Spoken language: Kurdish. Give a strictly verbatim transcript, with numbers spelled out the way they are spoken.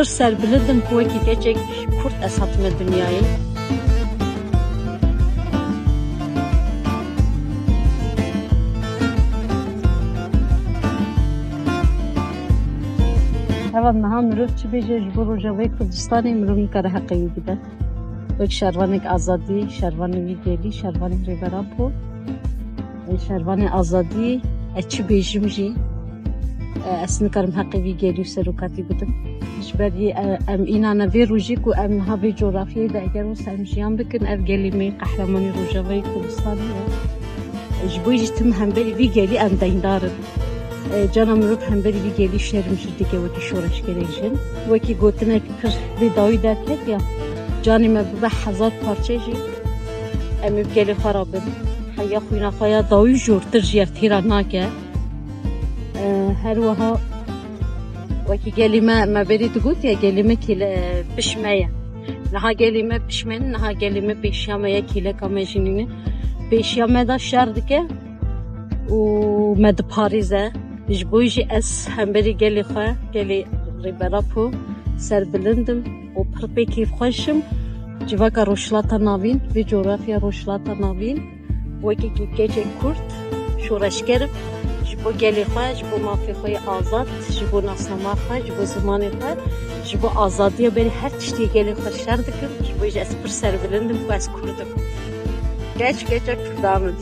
Pir serbilind im ku wekî keçek Kurd ez hatime dinyayê. Heva niha mirov çi bêje ji bo Rojavayê Kurdistanê, mirov nikare heqê wî bide. Wek şervanek azadî, şervanê wî gelî, şervanê Rêber Apo, e, şervanê azadî, ez çi bêjim jî, e, ez nikarim heqê vî gelî û serokatî bidim. Ji ber vî, e, em înane vê rojê ku em niha vê coğrafyayê de eger wisa em jiyan bikin, ev gelê me yê qehremanê Rojavayê Kurdistanê ye. Ji bo jî tim hemberî vî gelî em deyndar in. E, cana mirov hemberî vî gelî şerm jî dike wekî şoreşgerek jin. Wekî gotinek pir bê dawî derket ya, canê me bibe hezar parçe jî, em ê bi gelê xwe re bin. Heya xwîna xwe ya dawî jortir ji yev têra nake. E, her wiha wekî gelê me, me berê digot ya, gelê me kêle pişme ye. Niha gelê me pişme ne, niha gelê me pêşiya me ye, kêleka me jî nîne. Pêşiya me de şer dike û me diparêze. Ji bo jî ez hemberî gelê xwe, gelê Rêber Apo serbilind im û pir pê kêfxweş im. Civaka Rojhilata Navîn, vê coğrafya Rojhilata Navîn, wekî keçek Kurd şoreşger im. Ji bo gelê xwe, ji bo mafê xwe yê azad, ji bo nasnama xwe, ji bo zimanê xwe, ji bo azadiya berî her tiştê gelê xwe şer dikim. Ji bo jî ez pir serbilind im ku ez Kurd im. Keç keça Kurdan im.